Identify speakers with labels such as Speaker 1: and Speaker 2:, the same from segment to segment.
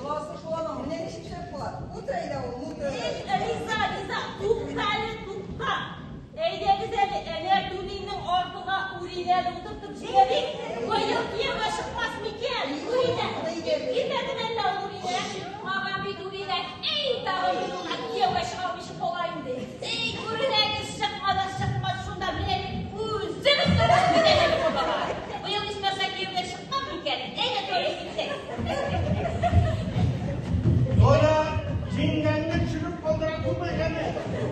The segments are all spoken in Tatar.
Speaker 1: Йоласы шул аның, менә ничек шәп була. Утыр әйдә ул, утыр.
Speaker 2: Эй, Лиза, Лиза, тукта әле, тукта. Әйдәгез әле, әнә Түлинең артына Үринәне утыртып җибәрик. Быел кияүгә чыкмас микән? Үринә. Китмәде мәллә ул Үринә? Чыкмаган бит Үринә. Эй, тагын мин аңа кияүгә чыга алмыйча кала инде. Эй, Үринәгез чыкмады, чыкмады шунда менә мин үзем өстенә китәм әле бу бала. Быел ичмаса кияүгә чыкмам микән? Әйдә, Толя, киттек.
Speaker 3: Толя, җиңгәңне төшереп калдыра күрмә, яме.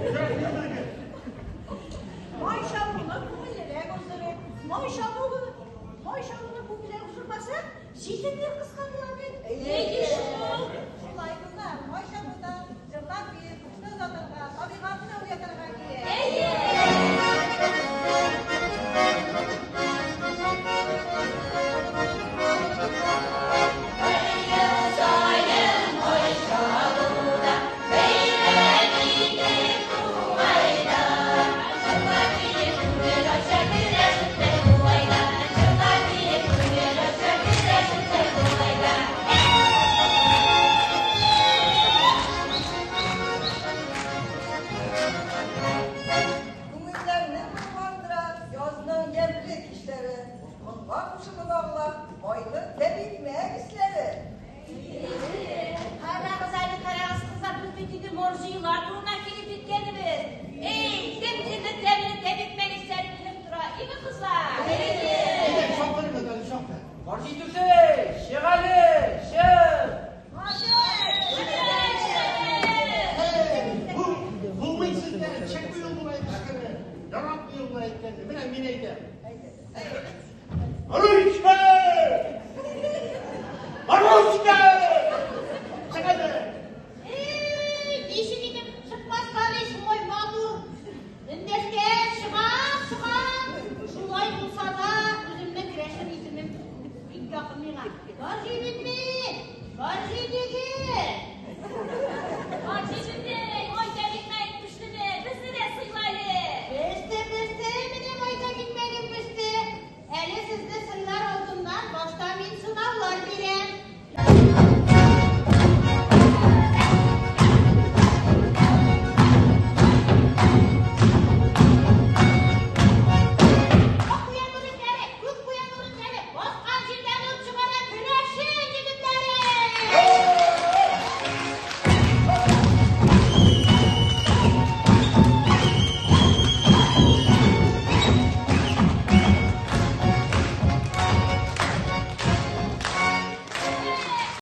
Speaker 3: Йөрәкне белгер.
Speaker 4: Май чабуны күңеллерәк уздырыйк. Май чабуны, май чабуны күңеллерәк уздырмасак, җитеннәр кыска була бит.
Speaker 2: Әйе шул.
Speaker 1: Шулай, кызлар, май чабуда җырлап биеп, кышны озатырга, табигатьне уятырга кирәк.
Speaker 2: Әйе.
Speaker 1: Күңелләрне нурландыра язның ямьле кичләре. Моңга кушылып агыла майлы тәбикмәк исләре.
Speaker 2: Карагыз әле, карагыз, кызлар, без бит инде морҗилар турына килеп җиткәнебез. Эй, кем инде тәмле тәбикмәк исләре килеп тора? Име, кызлар?
Speaker 3: Әйдә, чакырыгыз әле, чакыр.
Speaker 5: Марҗый түтәй, чык әле, чык!
Speaker 3: Эй, бу, булмый сездә, чыкмый ул болай кычкырып. Яратмый ул болай әйткәнне. Менә мин әйтәм. Ручка! Ручка! Чык әле!
Speaker 4: Эй, ничек итеп чыкмаска ди, шулай матур. Эндәшкәч, чыгам, чыгам. Шулай булса да, үземнең керәшен исемем бик якын миңа. Барҗый бит мин, Барҗый егет.
Speaker 2: Барҗый.